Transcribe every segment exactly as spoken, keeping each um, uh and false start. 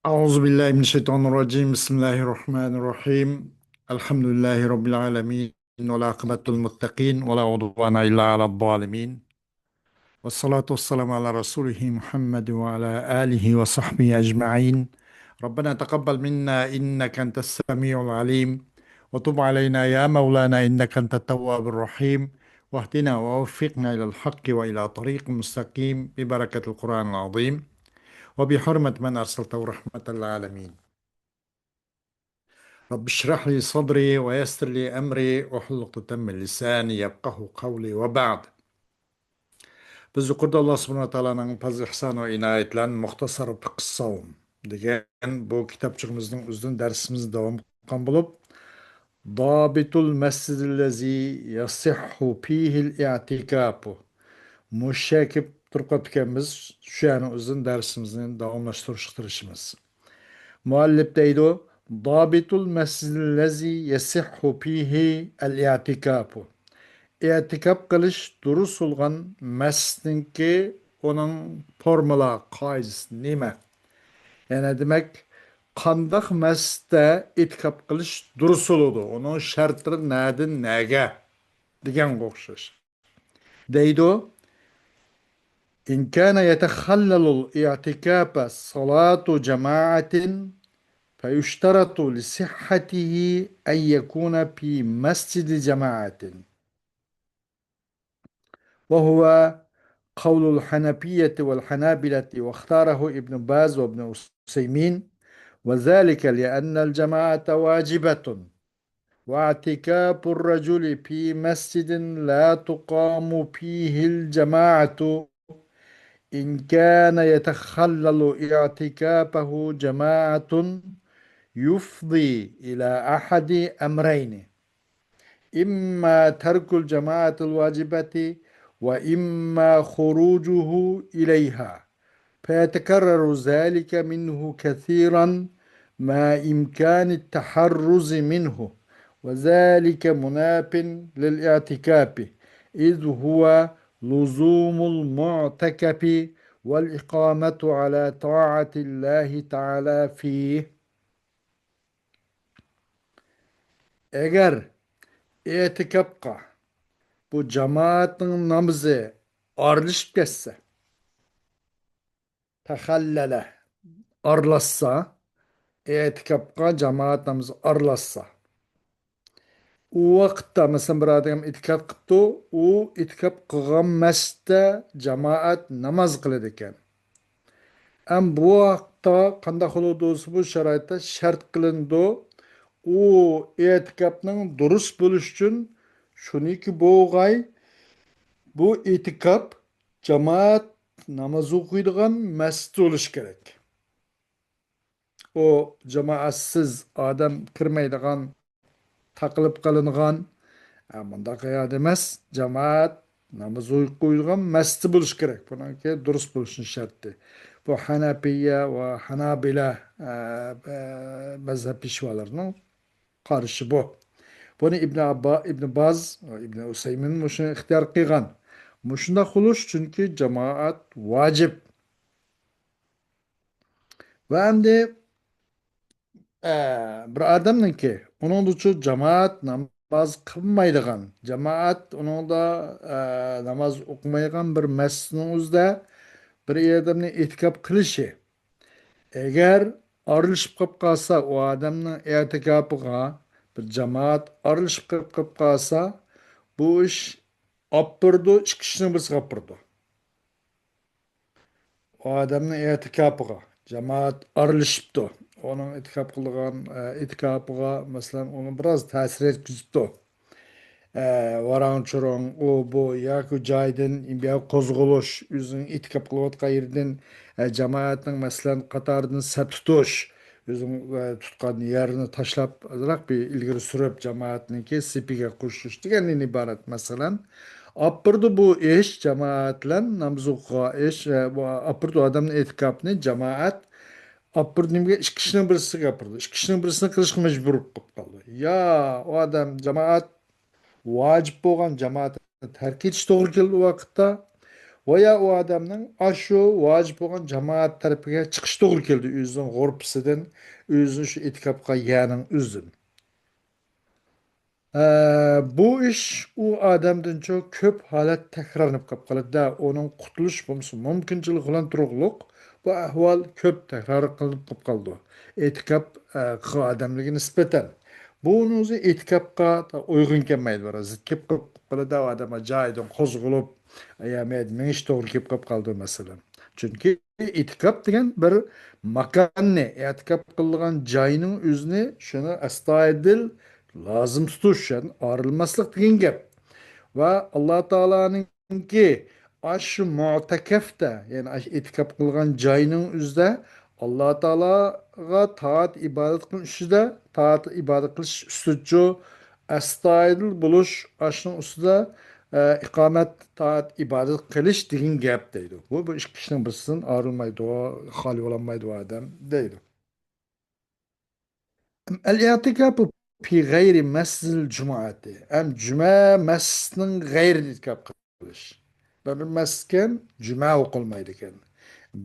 أعوذ بالله من الشيطان الرجيم. بسم الله الرحمن الرحيم. الحمد لله رب العالمين، والعاقبة للمتقين، ولا عدوان إلا على الظالمين. والصلاة والسلام على رسوله محمد وعلى آله وصحبه أجمعين. ربنا تقبل منا إنك أنت السميع العليم، وتب علينا يا مولانا إنك أنت التواب الرحيم، واهدنا ووفقنا إلى الحق وإلى طريق مستقيم ببركة القرآن العظيم وبحرمة من أرسلته رحمة للعالمين. رب اشرح لي صدري ويسر لي أمري واحلل عقدة من لساني يفقهوا قولي وبعد. بىز يۇقىرىدا ئاللا سۇبھانەھۇ ۋە تائالانىڭ پەزلى ئىھسان ۋە ئىنايەتلەن مۇختەسەر فىقھى سەۋم دېگەن بۇ كىتابچىقىمىزنىڭ ئۆزىدىن دەرسىمىزنى داۋام قىلغان بولۇپ، دابىتۇل مەسجىدىللەزى يەسىھھۇ فىھىل ئىئتىكاپۇ. مۇشۇ يەرگە كېلىپ تۇرۇپ قاپتىكەنمىز، شۇ يەرنىڭ ئۆزىدىن دەرسىمىزنى داۋاملاشتۇرۇشقا تىرىشىمىز. مۇئەللىپ دەيدۇ، دابىتۇل مەسجىدىللەزى يەسىھھۇ فىھى ئەل ئىئتىكاپۇ. ئىئتىكاپ قىلىش دۇرۇس بولغان مەسچىتنىڭكى ئۇنىڭ فورمۇلا، قائىدىسى نېمە؟ يەنى دېمەك، قانداق مەسچىتتە ئېتىكاپ قىلىش دۇرۇس بولىدۇ؟ ئۇنىڭ شەرتلىرى نەدىن نەگە؟ دېگەنگە ئوخشاش. دەيدۇ، إن كان يتخلل الاعتكاف صلاة جماعة فيشترط لصحته أن يكون في مسجد جماعة، وهو قول الحنفية والحنابلة، واختاره ابن باز وابن عثيمين، وذلك لأن الجماعة واجبة، واعتكاف الرجل في مسجد لا تقام فيه الجماعة إن كان يتخلل اعتكافه جماعة يفضي إلى أحد أمرين، إما ترك الجماعة الواجبة، وإما خروجه إليها، فيتكرر ذلك منه كثيرا مع إمكان التحرز منه، وذلك مناف للاعتكاف، إذ هو لزوم المعتكف والإقامة على طاعة الله تعالى فيه. ئەگەر ئېتىكاپقا بۇ جامائەتنىڭ نامىزى ئارىلىشىپ كەتسە، تەخەللەلە، ئارىلاشسا، ئېتىكاپقا جامائەت نامىزى ئارىلاشسا، ئۇ ۋاقىتتا، مەسىلەن، بىر ئادەم ئېتىكاپ قىپتۇ، ئۇ ئېتىكاپ قىلغان مەسچىتتە جامائەت ناماز قىلىدىكەن. ئەم بۇ ۋاقىتتا قانداق بولىدۇ دېسە، بۇ شارائىتتا شەرت قىلىنىدۇ. ئۇ ئېتىكاپنىڭ دۇرۇس بولۇشى ئۈچۈن شۇنىكى بولغاي، بۇ ئېتىكاپ جامائەت ناماز ئوقۇيدىغان مەسچىت بولۇشى كېرەك. ئۇ جامائەتسىز، ئادەم كىرمەيدىغان، تاقىلىپ قېلىنغان، ئە، مۇنداق يەردە ئەمەس، جامائەت ناماز ئوقۇيدىغان مەسچىت بولۇشى كېرەك. بۇنىڭكى دۇرۇس بولۇشىنىڭ شەرتى. بۇ ھەنەپىيە ۋە ھەنابىلە، ئە، ئە، مەزھەپ پېشۋالىرىنىڭ قارىشى بۇ. بۇنى ئىبن ئاببا-، ئىبن باز ۋە ئىبن ئۇسەيمىن مۇشۇنى ئىختىيار قىلغان. مۇشۇنداق بولۇش، چۈنكى جامائەت ۋاجىپ. ۋە ئەمدى، ئە، بىر ئادەمنىڭكى، ئۇنىڭدىچۇ جامائەت ناماز قىلمايدىغان، جامائەت ئۇنىڭدا، ئە، ناماز ئوقۇمايدىغان بىر مەسچىتنىڭ ئۆزىدە بىر ئادەمنىڭ ئېتىكاپ قىلىشى، ئەگەر ئارىلىشىپ قېلىپ قالسا، ئۇ ئادەمنىڭ ئېتىكاپىغا بىر جامائەت ئارىلىشىپ قېلىپ، قېلىپ قالسا، بۇ ئىش ئاپىرىدۇ، ئىككى ئىشنىڭ بىرسىگە ئاپىرىدۇ. ئۇ ئادەمنىڭ ئېتىكاپىغا جامائەت ئارىلىشىپتۇ. ئۇنىڭ ئېتىكاپ قىلغان، ئە، ئېتىكاپىغا، مەسىلەن، ئۇنى بىراز تەسىر يەتكۈزۈپتۇ. ئە، ۋاراڭ-چۇرۇڭ، ئۇ، بۇ، ياكى جايدىن بۇياققا قوزغىلىش، ئۆزىنىڭ ئېتىكاپ قىلىۋاتقان يېرىدىن، ئە، جامائەتنىڭ، مەسىلەن، قاتارىدىن سەپ تۇتۇش، ئۆزىنىڭ، ئە، تۇتقان يەرنى تاشلاپ، ئازراق بىر ئىلگىرى سۈرۈپ، جامائەتنىڭكى سېپىگە قوشۇلۇش دېگەندىن ئىبارەت، مەسىلەن. ئاپىرىدۇ بۇ ئىش، جامائەت بىلەن ناماز ئوقۇغان ئىش، ئە، بۇ ئاپىرىدۇ ئادەمنىڭ ئېتىكاپىنى جامائەت. ئاپىرىدۇ نېمىگە؟ ئىككى ئىشنىڭ بىرسىگە ئاپىرىدۇ. ئىككى ئىشنىڭ بىرسىنى قىلىشقا مەجبۇر بولۇپ قالدى. يا ئۇ ئادەم، جامائەت، ۋاجىپ بولغان جامائەتنى تەرك ئېتىش توغرا كېلىدۇ ئۇ ۋاقىتتا. بايا ئۇ ئادەمنىڭ ئاشۇ ۋاجىپ بولغان جامائەت تەرىپىگە چىقىش توغرا كەلدى، ئۆزىنىڭ غۇرپىسىدىن، ئۆزىنىڭ شۇ ئېتىكاپقا يەرنىڭ ئۆزىدىن. ئە، بۇ ئىش ئۇ ئادەمدىنچۇ كۆپ ھالەت تەكرارلىنىپ قېلىپ قالىدۇ-دە، ئۇنىڭ قۇتۇلۇش بولمىسا مۇمكىنچىلىكى بىلەن تۇرۇقلۇق بۇ ئەھۋال كۆپ تەكرار قىلىنىپ قېلىپ قالىدۇ. ئېتىكاپ، ئە، قىلغان ئادەملەرگە نىسبەتەن. بۇنىڭ ئۆزى ئېتىكاپقا ئۇيغۇن كەلمەيدۇ، بىر زىت كېلىپ قېلىپ قالىدۇ، ئادەم جايىدىن قوزغىلىپ، يا مېنىڭ ئىش توغرا كېلىپ قېلىپ قالىدۇ، مەسىلەن. چۈنكى ئېتىكاپ دېگەن بىر ماكاننى، ئېتىكاپ قىلىدىغان جاينىڭ ئۆزىنى، شۇنى ئەستايىدىل لازىم تۇتۇش، يەنى ئايرىلماسلىق دېگەن گەپ. ۋە ئاللا تائالانىڭكى ئاشۇ مۇئتەكەفتە، يەنى ئاشۇ ئېتىكاپ قىلغان جاينىڭ ئۆزىدە ئاللا تائالاغا تائەت ئىبادەت قىلىش ئۈستىدە، تائەت ئىبادەت قىلىش ئۈستىدىچۇ ئەستايىدىل بولۇش، ئاشۇنىڭ ئۈستىدە، ئە، ئىقامەت، تائەت، ئىبادەت قىلىش دېگەن گەپ دەيدۇ. بۇ، بۇ ئىككى ئىشنىڭ بىرسىدىن ئايرىلمايدۇ، خالىي بولالمايدۇ ئادەم دەيدۇ. الإعتكاف في غير مسجد الجمعة. ئەم جۈمە مەسچىتىنىڭ غەيرىدە ئېتىكاپ قىلىش. بىر مەسچىتكەن، جۈمە ئوقۇلمايدىكەن.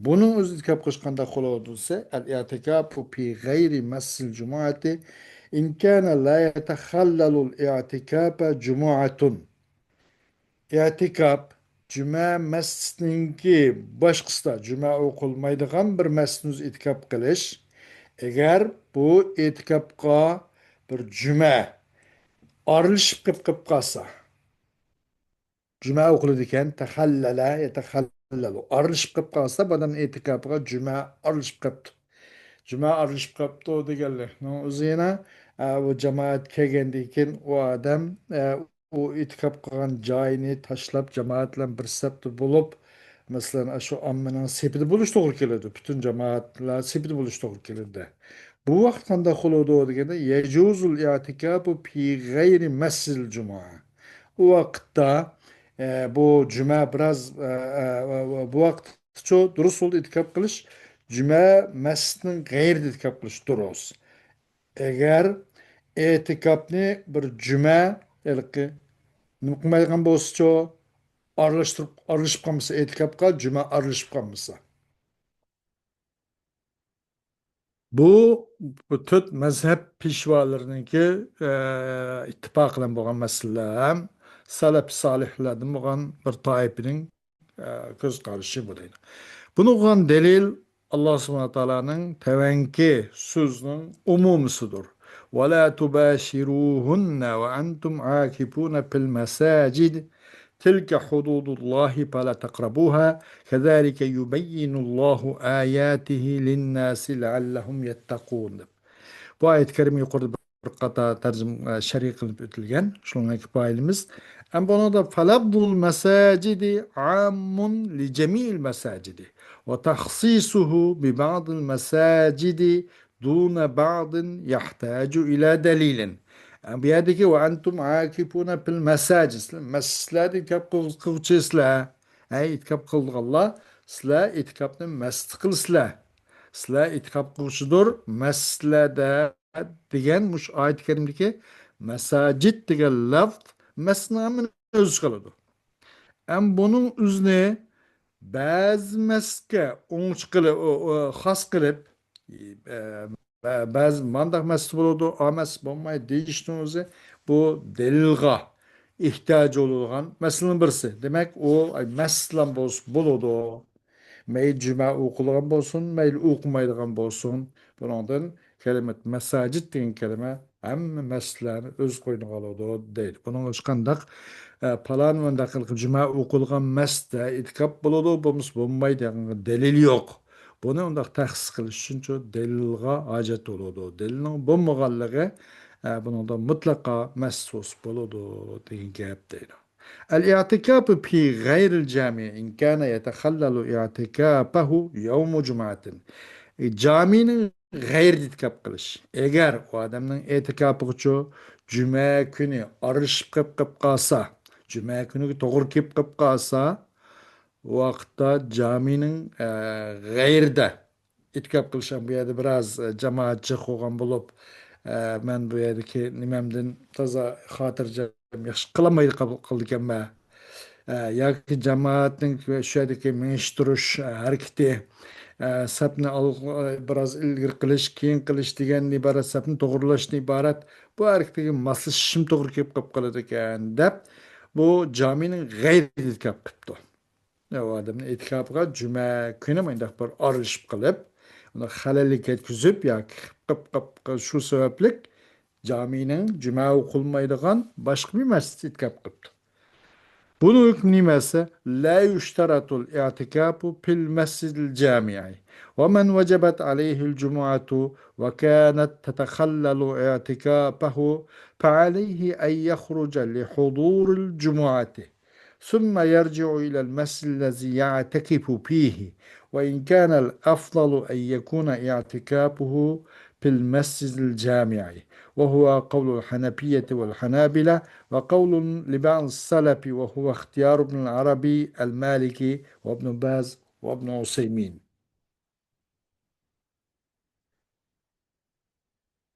بۇنىڭ ئۆزى ئېتىكاپ قىلىش قانداق بولىدۇ دېسە، الاعتكاف في غير مسجد الجمعة إن كان لا يتخلل الاعتكاف جمعة. ئېتىكاپ، جۈمە مەسچىتىنىڭكى باشقىسىدا، جۈمە ئوقۇلمايدىغان بىر مەسچىتنى ئۆزى ئېتىكاپ قىلىش، ئەگەر بۇ ئېتىكاپقا بىر جۈمە ئارىلىشىپ قېلىپ، قېلىپ قالسا، جۈمە ئوقۇلىدىكەن، تەخەللەلە، يەتەخەللەلۇ. ئارىلىشىپ قېلىپ قالسا، بۇ ئادەمنىڭ ئېتىكاپىغا جۈمە ئارىلىشىپ قېپتۇ. جۈمە ئارىلىشىپ قېپتۇ دېگەنلىكنىڭ ئۆزى يەنە، ئە، ئۇ جامائەت كەلگەندىن كېيىن ئۇ ئادەم، ئە، ئۇ ئېتىكاپ قىلغان جايىنى تاشلاپ، جامائەت بىلەن بىر سەپتە بولۇپ، مەسىلەن، ئاشۇ ئاممىنىڭ سېپىدە بولۇش توغرا كېلىدۇ. پۈتۈن جامائەتلەر سېپىدە بولۇش توغرا كېلىدۇ. بۇ ۋاقىت قانداق بولىدۇ دېگەندە، يجوز الاعتكاف في غير مسجد الجمعة. ئۇ ۋاقىتتا، ئە، بۇ جۈمە بىراز، ئە، ئە، ئە، بۇ ۋاقىتچۇ دۇرۇس بولدى ئېتىكاپ قىلىش، جۈمە مەسچىتىنىڭ غەيرىدە ئېتىكاپ قىلىش دۇرۇس. ئەگەر ئېتىكاپنى بىر جۈمە، ھېلىقى، نېمە قىلمايدىغان بولسىچۇ، ئارىلاشتۇرۇپ، ئارىلىشىپ قالمىسا، ئېتىكاپقا جۈمە ئارىلىشىپ قالمىسا. بۇ، بۇ تۆت مەزھەپ پېشۋالىرىنىڭكى، ئە، ئىتتىپاقى بىلەن بولغان مەسىلىلەر ھەم سەلەف سالىھلاردىن بولغان بىر تائىپىنىڭ، ئە، كۆز قارىشى بۇ دەيدۇ. بۇنىڭغا دەلىل ئاللا سۇبھانەھۇ ۋە تائالانىڭ تەۋەنكى سۆزىنىڭ ئومۇمىسىدۇر. ولا تباشروهن وأنتم عاكفون في المساجد تلك حدود الله فلا تقربوها كذلك يبين الله آياته للناس لعلهم يتقون دەپ. بۇ ئايەت كەرىمە يۇقىرىدا بىر قاتار تەرجىمە، شەرھ قىلىنىپ ئۆتۈلگەن. شۇنىڭغا كىپايىلىمىز. ئەمما بۇنىڭدا فلفظ المساجد عام لجميع المساجد وتخصيصه ببعض المساجد دون بعض يحتاج إلى دليل. بۇ يەردىكى وأنتم عاكفون في المساجد، سىلەر مەسچىتلەردە ئېتىكاپ قىل-، قىلغۇچىسىلەر. ھەي، ئېتىكاپ قىلىدىغانلار، سىلەر ئېتىكاپنى مەسچىتتە قىلىسىلەر. سىلەر ئېتىكاپ قىلغۇچىدۇر مەسچىتلەردە دېگەن مۇشۇ ئايەت كەرىمىدىكى مەساجىد دېگەن لەفز مەسچىتنىڭ ھەممىنى ئۆز ئىچىگە ئالىدۇ. ئەمما بۇنىڭ ئۆزىنى بەزى مەسچىتكە ئوڭچە قىلىپ، ئۇ، ئۇ، خاس قىلىپ، ئە، بە-، بەزى مانداق مەسچىت بولىدۇ، ئا مەسچىت بولمايدۇ دېيىشنىڭ ئۆزى بۇ دەلىلغا ئېھتىياج بولىدىغان مەسىلىنىڭ بىرسى. دېمەك، ئۇ، ئاي، مەسچىتلەر بولسا بولىدۇ. مەيلى جۈمە ئوقۇلغان بولسۇن، مەيلى ئوقۇمايدىغان بولسۇن. بۇنىڭدىن كەلىمە مەساجىد دېگەن كەلىمە ھەممە مەسچىتلەرنى ئۆز قوينىغا ئالىدۇ دەيدۇ. بۇنىڭغا ھېچقانداق، ئە، پالان مۇنداق قىلىپ جۈمە ئوقۇلغان مەسچىتتە ئېتىكاپ بولىدۇ، بولمىسا بولمايدۇ دېگەن دەلىل يوق. بۇنى ئۇنداق تەخسىس قىلىش ئۈچۈنچۇ دەلىلغا ھاجەت بولىدۇ. دەلىلنىڭ بولمىغانلىقى، ئە، بۇنىڭدا مۇتلەقا مەسچىت بولسا بولىدۇ دېگەن گەپ دەيدۇ. الاعتكاف في غير الجامع إن كان يتخلل اعتكافه يوم جمعة. جامىنىڭ غەيرىدە ئېتىكاپ قىلىش. ئەگەر ئۇ ئادەمنىڭ ئېتىكاپىغىچۇ جۈمە كۈنى ئارىلىشىپ قېلىپ، قېلىپ قالسا، جۈمە كۈنىگە توغرا كېلىپ، قېلىپ قالسا، ئۇ ۋاقىتتا جامىنىڭ، ئە، غەيرىدە ئېتىكاپ قىلىش ھەم بۇ يەردە بىراز، ئە، جامائەت جىق بولغان بولۇپ، ئە، مەن بۇ يەردىكى نېمەمدىن تازا خاتىرجەم ياخشى قىلالمايدىغان قىلدىكەنمەن. ئە، ياكى جامائەتنىڭ شۇ يەردىكى مېڭىشتۇرۇش، ئە، ھەرىكىتى، ئە، سەپنى ئال-، بىراز ئىلگىرى قىلىش، كېيىن قىلىش دېگەندىن ئىبارەت، سەپنى توغرىلاشتىن ئىبارەت بۇ ھەرىكىتىگە ماسلىشىشىم توغرا كېلىپ قېلىپ قالىدىكەن، دەپ بۇ جامىنىڭ غەيرىتىگە كېلىپ قېپتۇ. ئۇ ئادەمنىڭ ئېتىكاپىغا جۈمە كۈنى مۇنداق بىر ئارىلىشىپ قېلىپ، ئۇنى خەلەلگە يەتكۈزۈپ ياكى قىپ-، قىپ-، قىپ-، شۇ سەۋەبلىك جامىنىڭ جۈمە ئوقۇلمايدىغان باشقا بىر مەسچىتتە ئېتىكاپ قىپتۇ. بۇنىڭ ھۆكمى نېمە دېسە، لا يشترط الاعتكاف في المسجد الجامع، ومن وجبت عليه الجمعة وكانت تتخلل اعتكافه فعليه أن يخرج لحضور الجمعة ثم يرجع إلى المسجد الذي يعتكف فيه، وإن كان الأفضل أن يكون اعتكافه في المسجد الجامع، وهو قول الحنفية والحنابلة، وقول لبعض السلف، وهو اختيار ابن العربي المالكي وابن باز وابن عثيمين.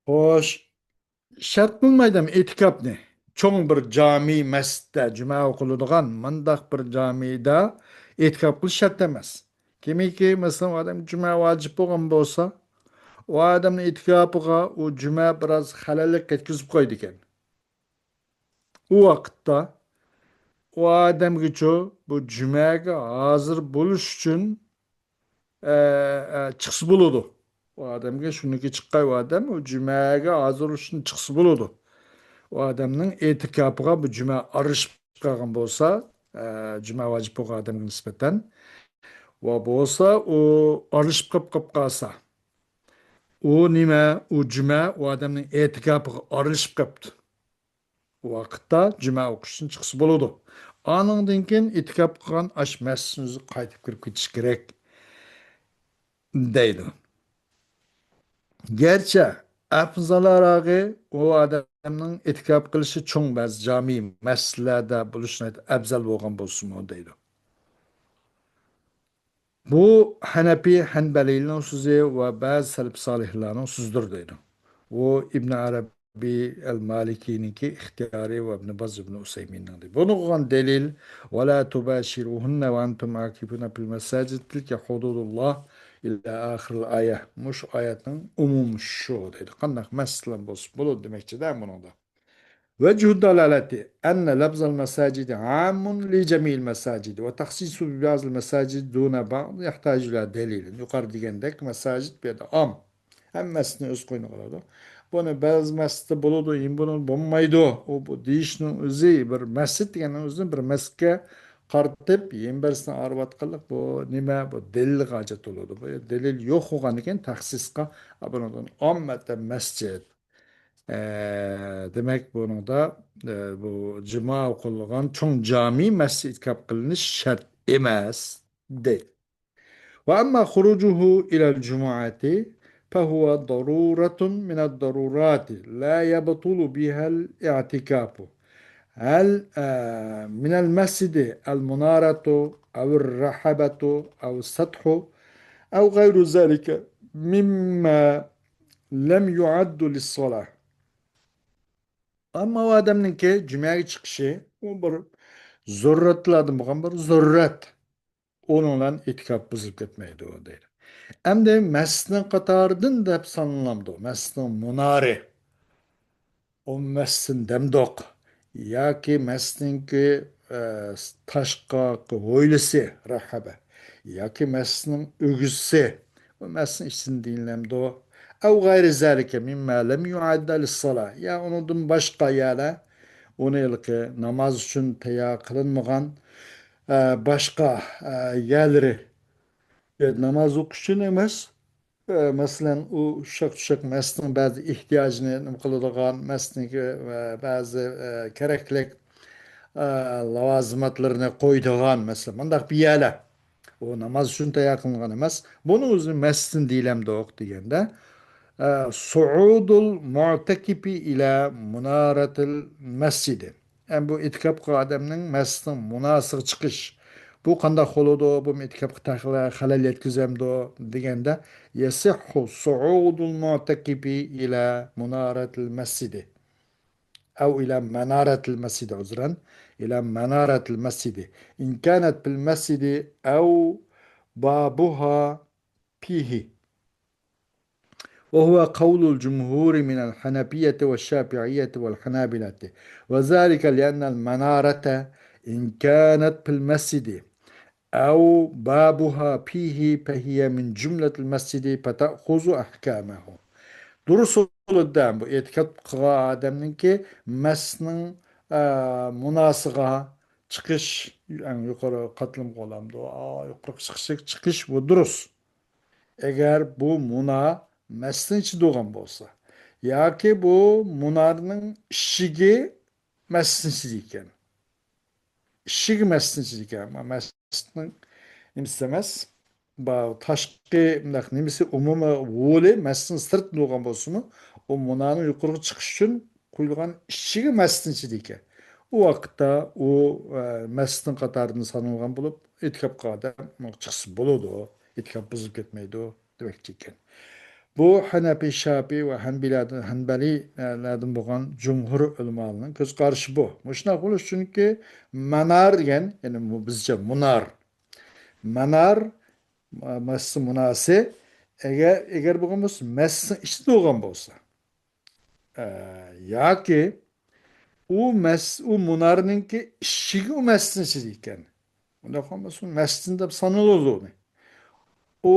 خوش، شەرت قىلمايدۇ ئېتىكاپنى. چوڭ بىر جامى مەسچىتتە جۈمە ئوقۇلىدىغان مۇنداق بىر جامىدا ئېتىكاپ قىلىش شەرت ئەمەس. كىمكى، مەسىلەن، ئادەم جۈمە ۋاجىپ بولغان بولسا، ئۇ ئادەمنىڭ ئېتىكاپىغا ئۇ جۈمە بىراز خەلەللىك يەتكۈزۈپ قويىدىكەن. ئۇ ۋاقىتتا ئۇ ئادەمگىچۇ بۇ جۈمەگە ھازىر بولۇش ئۈچۈن، ئە، ئە، چىقسا بولىدۇ. ئۇ ئادەمگە شۇنىڭكى چىققاي، ئۇ ئادەم ئۇ جۈمەگە ھازىر بولۇش ئۈچۈن چىقسا بولىدۇ. ئۇ ئادەمنىڭ ئېتىكاپىغا بۇ جۈمە ئارىلىشىپ قالغان بولسا، ئە، جۈمە ۋاجىپ بولغان ئادەمگە نىسبەتەن، ۋە بولسا ئۇ ئارىلىشىپ قېلىپ، قېلىپ قالسا، ئۇ نېمە؟ ئۇ جۈمە ئۇ ئادەمنىڭ ئېتىكاپىغا ئارىلىشىپ قاپتۇ. ئۇ ۋاقىتتا جۈمە ئوقۇشتىن چىقسا بولىدۇ. ئانىڭدىن كېيىن ئېتىكاپ قىلغان ئاش مەسچىتىنىڭ ئۆزىگە قايتىپ كىرىپ كېتىش كېرەك، دەيدۇ. گەرچە ئەپزەلراقى ئۇ ئادەمنىڭ ئېتىكاپ قىلىشى چوڭ بەزى جامى مەسچىتلەردە بولۇشى ئەپزەل بولغان بولسىمۇ، دەيدۇ. بۇ ھەنەپىي، ھەنبەلىيلەرنىڭ سۆزى ۋە بەزى سەلەپ سالىھلارنىڭ سۆزىدۇر، دەيدۇ. بۇ ئىبن ئەرەبىي ئەل مالىكىنىڭكى ئىختىيارى ۋە ئىبن باز، ئىبن ئۇسەيمىننىڭ، دەيدۇ. بۇنىڭغا قىلغان دەلىل، ولا تباشروهن وأنتم عاكفون في المساجد تلك حدود الله إلى آخر الآية. مۇشۇ ئايەتنىڭ ئومۇمى شۇ، دەيدۇ. قانداق مەسچىتلەر بولسا بولىدۇ دېمەكچىدە بۇنىڭدا. وجه الدلالة أن لفظ المساجد عام لجميع المساجد وتخصيص بعض المساجد دون بعض يحتاج إلى دليل. يۇقىرىدا دېگەندەك، مەساجىد بۇ يەردە ئام. ھەممە مەسچىتنى ئۆز قوينىغا ئالىدۇ. بۇنى بەزى مەسچىتتە بولىدۇ، يەنە بۇنى بولمايدۇ. ئۇ، بۇ دېيىشنىڭ ئۆزى، بىر مەسچىت دېگەننىڭ ئۆزىنى بىر مەسچىتكە قارىتىپ، يەنە بىرسىنى ئايرىۋاتقانلىق، بۇ نېمە؟ بۇ دەلىلگە ھاجەت بولىدۇ. بۇ دەلىل يوق بولغاندىكىن تەخسىسقا، بۇنىڭدىن ئاممەتەن مەسچىت، ئە، دېمەك، بۇنىڭدا، ئە، بۇ جۈمە ئوقۇلغان چوڭ جامى مەسچىت ئېتىكاپ قىلىنىش شەرت ئەمەس، دەيدۇ. وأما خروجه إلى الجمعة فهو ضرورة من الضرورات لا يبطل بها الاعتكاف. هل، آه، من المسجد المنارة أو الرحبة أو السطح أو غير ذلك مما لم يعد للصلاة. ئەمما ئۇ ئادەمنىڭكى جۈمەگە چىقىشى، ئۇ بىر زۆرۈرەتلەردىن بولغان بىر زۆرۈرەت. ئۇنىڭ بىلەن ئېتىكاپ بۇزۇلۇپ كەتمەيدۇ، دەيدۇ. ئەمدى مەسچىتنىڭ قاتارىدىن دەپ سانىلامدۇ؟ مەسچىتنىڭ مۇنارى. ئۇ مەسچىتنى دەمدۇق. ياكى مەسچىتنىڭكى، ئە، تاشقى ھويلىسى، رەھەبە. ياكى مەسچىتنىڭ ئۆگزىسى. بۇ مەسچىتنىڭ ئىچىدىن دېيىلەمدۇ؟ أو غير ذلك مما لم يعد للصلاة. يا ئۇنىڭدىن باشقا يەرلەر، ئۇنى ھېلىقى ناماز ئۈچۈن تەييار قىلىنمىغان، ئە، باشقا، ئە، يەرلىرى. ناماز ئوقۇش ئۈچۈن ئەمەس. ئە، مەسىلەن، ئۇ ئۇششاق-چۈششەك مەسچىتنىڭ بەزى ئېھتىياجىنى نېمە قىلىدىغان، مەسچىتنىڭكى، ئە، بەزى، ئە، كېرەكلىك، ئە، لازىماتلىرىنى قويىدىغان، مەسىلەن، مۇنداق بىر يەرلەر. ئۇ ناماز ئۈچۈن تەييار قىلىنغان ئەمەس. بۇنىڭ ئۆزىنى مەسچىتتىن دېيىلەمدۇق دېگەندە، ئە، صعود المعتكف إلى منارة المسجد. ئەمدى بۇ ئېتىكاپ قىلغان ئادەمنىڭ مەسچىتنىڭ مۇنارىسىغا چىقىش. بۇ قانداق بولىدۇ؟ بۇ ئېتىكاپقا تەخلە-، خەلەل يەتكۈزەمدۇ؟ دېگەندە، يصح صعود المعتكف إلى منارة المسجد. أو إلى منارة المسجد، عذرا. إلى منارة المسجد إن كانت في المسجد أو بابها فيه، وهو قول الجمهور من الحنفية والشافعية والحنابلة، وذلك لأن المنارة إن كانت في المسجد أو بابها فيه فهي من جملة المسجد فتأخذ أحكامه. دۇرۇس بولىدۇ، بۇ ئېتىكاد قىلغان ئادەمنىڭكى مەسچىتنىڭ، ئە، مۇناسىغا چىقىش، ئەڭ يۇقىرى قاتلىمغا بولامدۇ، ئا، يۇقىرىغا چىقىش، چىقىش بۇ دۇرۇس. ئەگەر بۇ مۇنا مەسچىتنىڭ ئىچىدە بولغان بولسا، ياكى بۇ مۇنارنىڭ ئىشىكى مەسچىتنىڭ ئىچىدە ئىكەن. ئىشىكى مەسچىتنىڭ ئىچىدە ئىكەن. ئەمما مەسچىتنىڭ نېمىسى ئەمەس، بۇ تاشقى مۇنداق نېمىسى، ئومۇمىي ھولى مەسچىتنىڭ سىرتىدا بولغان بولسىمۇ، ئۇ مۇنارنىڭ يۇقىرىغا چىقىش ئۈچۈن قويۇلغان ئىشىكى مەسچىتنىڭ ئىچىدە ئىكەن. ئۇ ۋاقىتتا ئۇ، ئە، مەسچىتنىڭ قاتارىدىن سانالغان بولۇپ، ئېتىكاد قىلغان ئادەم چىقسا بولىدۇ، ئېتىكاد بۇزۇلۇپ كەتمەيدۇ دېمەكچى ئىكەن. بۇ ھەنەپىي، شاپىئىي ۋە ھەنبىلەدىن، ھەنبەلىيلەردىن بولغان جۇمھۇر ئۆلىمالارنىڭ كۆز قارىشى بۇ. مۇشۇنداق بولۇش چۈنكى مانار دېگەن، يەنى بۇ بىزچە مۇنار. مانار، مەسچىت مۇناسى، ئەگەر، ئەگەر بولغان بولسا، مەسچىتنىڭ ئىچىدە بولغان بولسا، ئە، ياكى ئۇ مەس-، ئۇ مۇنارنىڭكى ئىشىكى ئۇ مەسچىتنىڭ ئىچىدە ئىكەن. ئۇنداق بولمىسا، مەسچىت دەپ سانىلىدۇ ئۇنى. ئۇ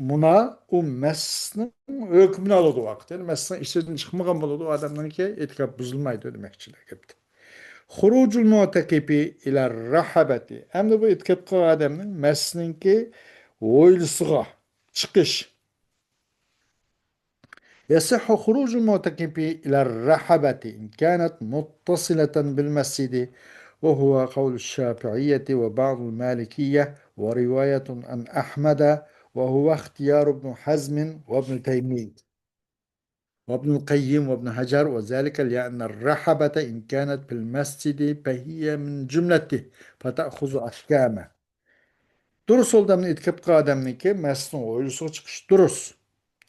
مۇنار، ئۇ مەسچىتنىڭ ھۆكمىنى ئالىدۇ ۋاقىت. يەنى مەسچىتنىڭ ئىچىدىن چىقمىغان بولىدۇ، ئۇ ئادەمنىڭكى ئېتىكاد بۇزۇلمايدۇ دېمەكچىلىك گەپتە. خۇرۇجۇل مۇئتەكىپى ئىلە راھابەتى. ئەمدى بۇ ئېتىكاد قىلغان ئادەمنىڭ مەسچىتنىڭكى ھويلىسىغا چىقىش. يصح خروج المعتكف إلى الرحبة إن كانت متصلة بالمسجد، وهو قول الشافعية وبعض المالكية، ورواية عن أحمد، وهو اختيار ابن حزم وابن تيمية وابن القيم وابن حجر، وذلك لأن الرحبة إن كانت في المسجد فهي من جملته فتأخذ أحكامه. دۇرۇس، ئادەمنىڭ ئېتىكاد قىلغان ئادەمنىڭكى مەسچىتنىڭ ھويلىسىغا چىقىشى دۇرۇس.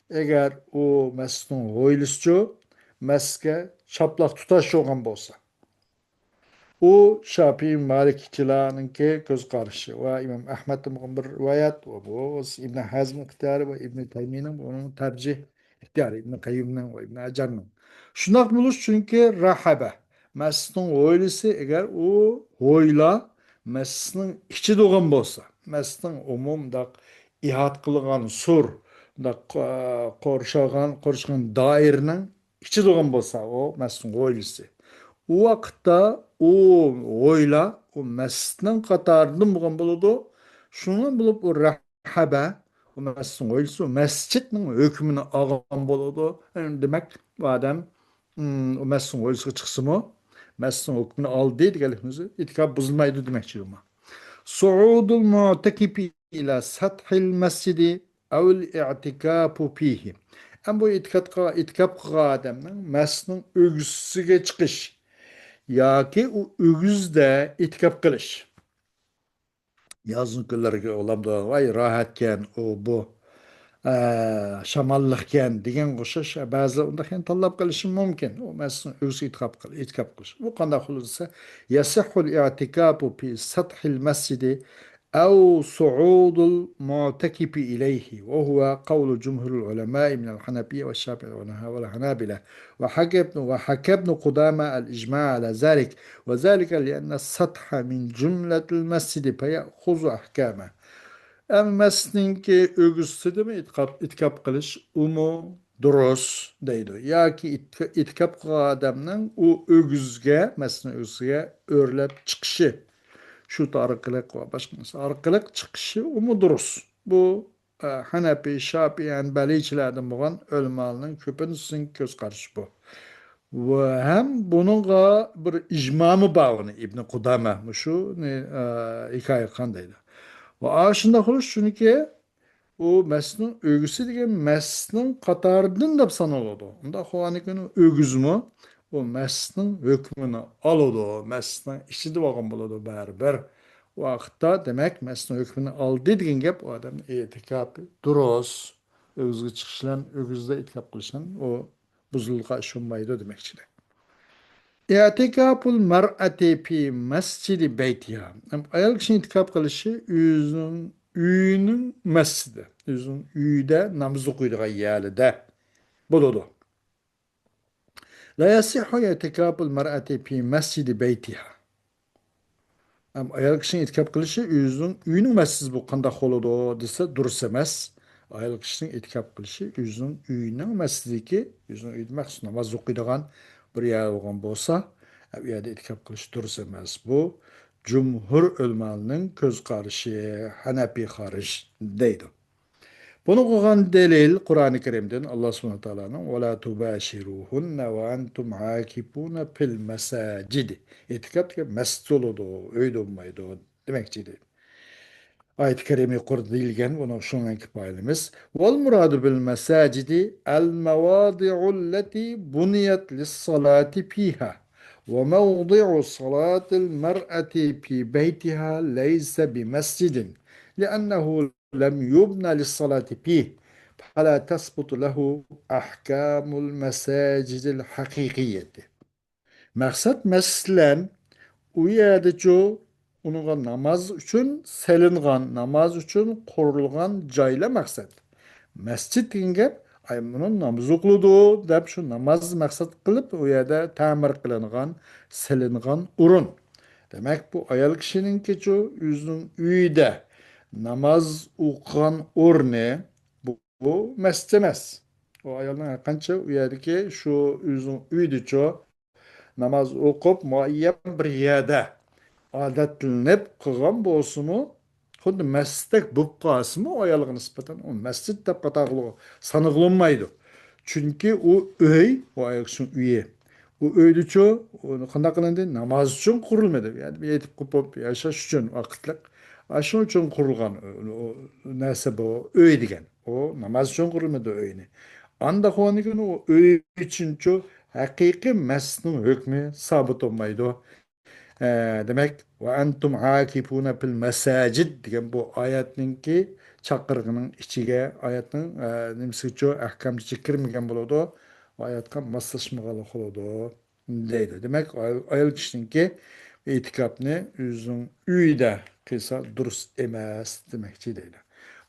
ئەگەر ئۇ مەسچىتنىڭ ھويلىسىچۇ، مەسچىتكە چاپلاق تۇتاش بولغان بولسا. ئۇ شاپىئىي، مالىكىچىلارنىڭكى كۆز قارىشى ۋە ئىمام ئەھمەدتىن بولغان بىر رىۋايەت ۋە بۇ ئىبن ھەزم ئىختىيارى ۋە ئىبن تەيمىينىڭ بۇنىڭ تەرجىھ ئىختىيارى، ئىبن قەييىمنىڭ ۋە ئىبن ھەجەرنىڭ. شۇنداق بولۇش، چۈنكى راھابە، مەسچىتنىڭ ھويلىسى، ئەگەر ئۇ ھويلا مەسچىتنىڭ ئىچىدە بولغان بولسا، مەسچىتنىڭ ئومۇمداق ئىھات قىلغان سۇر، مۇنداق، ئا، قورشىغان، قورشىغان دائىرىنىڭ ئىچىدە بولغان بولسا، ئۇ مەسچىتنىڭ ھويلىسى. ئۇ ۋاقىتتا ئۇ ھويلا، ئۇ مەسچىتنىڭ قاتارىدىن بولغان بولىدۇ. شۇنىڭ بىلەن بولۇپ ئۇ راھابە، ئۇ مەسچىتنىڭ ھويلىسى، ئۇ مەسچىتنىڭ ھۆكمىنى ئالغان بولىدۇ. دېمەك، بۇ ئادەم، ئىم، ئۇ مەسچىتنىڭ ھويلىسىغا چىقسىمۇ، مەسچىتنىڭ ھۆكمىنى ئالدى دېگەنلىكىمىز ئېتىكاپ بۇزۇلمايدۇ دېمەكچى ئۇمۇ. صعود المعتكف إلى سطح المسجد أو الاعتكاف فيه. ئەمما بۇ ئېتىكاپقا، ئېتىكاپ قىلغان ئادەمنىڭ مەسچىتنىڭ ئۆگزىسىگە چىقىش ياكى ئۇ ئۆگزىدە ئېتىكاپ قىلىش. يازنىڭ كۈنلىرىگە ئۇلامدا، ۋاي، راھەتكەن، ئۇ، بۇ، ئە، شاماللىقكەن دېگەنگە ئوخشاش، بەزىلەر ئۇنداق يەنە تاللاپ قېلىشى مۇمكىن. ئۇ مەسچىتنىڭ ئۆگزىسىگە ئېتىكاپ قىل-، ئېتىكاپ قىلىش. بۇ قانداق قىلىدۇ دېسە، يەسىھھۇل ئىئتىكاپۇ فى سەتھىل مەسجىدى ئەۋ سۇئۇدۇل مۇئتەكىپى ئىلەيھى، ۋە ھۇۋە قەۋلۇ جۇمھۇرۇل ئۇلەمائى مىنەل ھەنەفىييە ۋە شافىئى ۋە ھەنەبىلە. ۋە ھەكە ئىبنۇ، ۋە ھەكە ئىبنۇ قۇدامە ئەل ئىجماء ئەلا زالىك، ۋە زالىكە لىئەننە سەتھە مىن جۇملەتىل مەسجىدى فەيەخۇزۇ ئەھكامە. ئەمما مەسچىتنىڭكى ئۆگزىسىدىمۇ ئېتىقاپ-، ئېتىكاپ قىلىش، ئۇمۇ دۇرۇس دەيدۇ. ياكى ئېتىكا-، ئېتىكاپ قىلغان ئادەمنىڭ ئۇ ئۆگزىگە، مەسچىتنىڭ ئۆگزىسىگە ئۆرلەپ چىقىشى، شۇ ئارقىلىق ۋە باشقا نەرسە ئارقىلىق چىقىشى، ئۇمۇ دۇرۇس. بۇ، ئە، ھەنەپىي، شاپىئىي، ھەنبەلىيچىلەردىن بولغان ئۆلىمالارنىڭ كۆپىنچىسىنىڭ كۆز قارىشى بۇ. ۋە ھەم بۇنىڭغا بىر ئىجمامۇ بار ئۇنى ئىبنى قۇدامە مۇشۇنى، ئە، ھېكايە قىلغان دەيدۇ. ۋە ئاشۇنداق بولۇش، چۈنكى ئۇ مەسچىتنىڭ ئۆگزىسى دېگەن مەسچىتنىڭ قاتارىدىن دەپ سانىلىدۇ. ئۇنداق بولغاندىكىن ئۆگزىمۇ ئۇ مەسچىتنىڭ ھۆكمىنى ئالىدۇ. مەسچىتنىڭ ئىچىدە بولغان بولىدۇ بەرىبىر. ئۇ ۋاقىتتا، دېمەك، مەسچىتنىڭ ھۆكمىنى ئالدى دېگەن گەپ ئۇ ئادەمنىڭ ئېتىكاپى دۇرۇس. ئۆگزىگە چىقىش بىلەن، ئۆگزىدە ئېتىكاپ قىلىش بىلەن ئۇ بۇزۇلغان ئىش بولمايدۇ دېمەكچىلىك. اعتكاف المرأة في مسجد بيتها. ئايال كىشىنىڭ ئېتىكاپ قىلىشى ئۆزىنىڭ ئۆيىنىڭ مەسچىتى، ئۆزىنىڭ ئۆيىدە ناماز ئوقۇيدىغان يەردە بولىدۇ. لا يصح اعتكاف المرأة في مسجد بيتها. ئەم، ئايال كىشىنىڭ ئېتىكاپ قىلىشى ئۆزىنىڭ ئۆيىنىڭ مەسچىتى بۇ قانداق بولىدۇ دېسە، دۇرۇس ئەمەس. ئايال كىشىنىڭ ئېتىكاپ قىلىشى ئۆزىنىڭ ئۆيىنىڭ مەسچىتىدىكى، ئۆزىنىڭ ئۆيىدە مەخسۇس ناماز ئوقۇيدىغان بىر يەر بولغان بولسا، ئە، ئۇ يەردە ئېتىكاپ قىلىش دۇرۇس ئەمەس. بۇ جۇمھۇر ئۆلىمالارنىڭ كۆز قارىشى، ھەنەپىي خارىج دەيدۇ. بۇنىڭغا قىلغان دەلىل قۇرئانى كەرىمدىن، ئاللا سۇبھانەھۇ ۋە تائالانىڭ «ولا تباشروهن وأنتم عاكفون في المساجد». ئېتىكاپ دېگەن مەسچىت بولىدۇ، ئۆيدە بولمايدۇ دېمەكچى ئىدى. ئايەت كەرىمە يۇقىرىدا دېيىلگەن، بۇنى شۇنىڭ كىپايىلىمىز. والمراد بالمساجد المواضع التي بنيت للصلاة فيها، وموضع صلاة المرأة في بيتها ليس بمسجد، لأنه لم يبن للصلاة فيه، فلا تثبت له أحكام المساجد الحقيقية. مەقسەت، مەسچىتلەر ئۇ يەردىچۇ، ئۇنىڭغا ناماز ئۈچۈن سېلىنغان، ناماز ئۈچۈن قۇرۇلغان جايلار مەقسەت. مەسچىت دېگەن گەپ، ئاي، مۇنۇ ناماز ئوقۇلىدۇ دەپ، شۇ ناماز مەقسەت قىلىپ، ئۇ يەردە تەمىر قىلىنغان، سېلىنغان ئورۇن. دېمەك، بۇ ئايال كىشىنىڭكىچۇ ئۆزىنىڭ ئۆيىدە ناماز ئوقۇغان ئورنى، بۇ، بۇ مەسچىت ئەمەس. ئۇ ئايالنىڭ ھەرقانچە ئۇ يەردىكى شۇ ئۆزىنىڭ ئۆيىدىچۇ ناماز ئوقۇپ، مۇئەييەن بىر يەردە ئادەتلىنىپ قىلغان بولسىمۇ، خۇددى مەسچىتتەك بولۇپ قالسىمۇ، ئۇ ئايالغا نىسبەتەن ئۇ مەسچىت دەپ قاتارغا سانىغىلى سانىغىلىمايدۇ. چۈنكى ئۇ ئۆي، ئۇ ئايال كىشىنىڭ ئۆيى. ئۇ ئۆيدىچۇ، ئۇنى قانداق قىلىندى؟ ناماز ئۈچۈن قۇرۇلمىدى. يەنى بىر يېتىپ قوپۇپ ياشاش ئۈچۈن ۋاقىتلىق. ئاشۇنىڭ ئۈچۈن قۇرۇلغان ئۇ، ئۇ نەرسە بۇ ئۆي دېگەن. ئۇ ناماز ئۈچۈن قۇرۇلمىدى ئۆينى. ئانداق بولغاندىكىن ئۇ ئۆي ئۈچۈنچۇ ھەقىقىي مەسچىتنىڭ ھۆكمى سابىت بولمايدۇ. ئە، دېمەك، «وأنتم عاكفون في المساجد» دېگەن بۇ ئايەتنىڭكى چاقىرىقىنىڭ ئىچىگە، ئايەتنىڭ، ئە، نېمىسىگىچۇ، ئەھكامىچە كىرمىگەن بولىدۇ، ئايەتقا ماسلاشمىغانلىق بولىدۇ دەيدۇ. دېمەك، ئايال، ئايال كىشىنىڭكى ئېتىكاپنى ئۆزىنىڭ ئۆيىدە قىلسا دۇرۇس ئەمەس دېمەكچى دەيدۇ.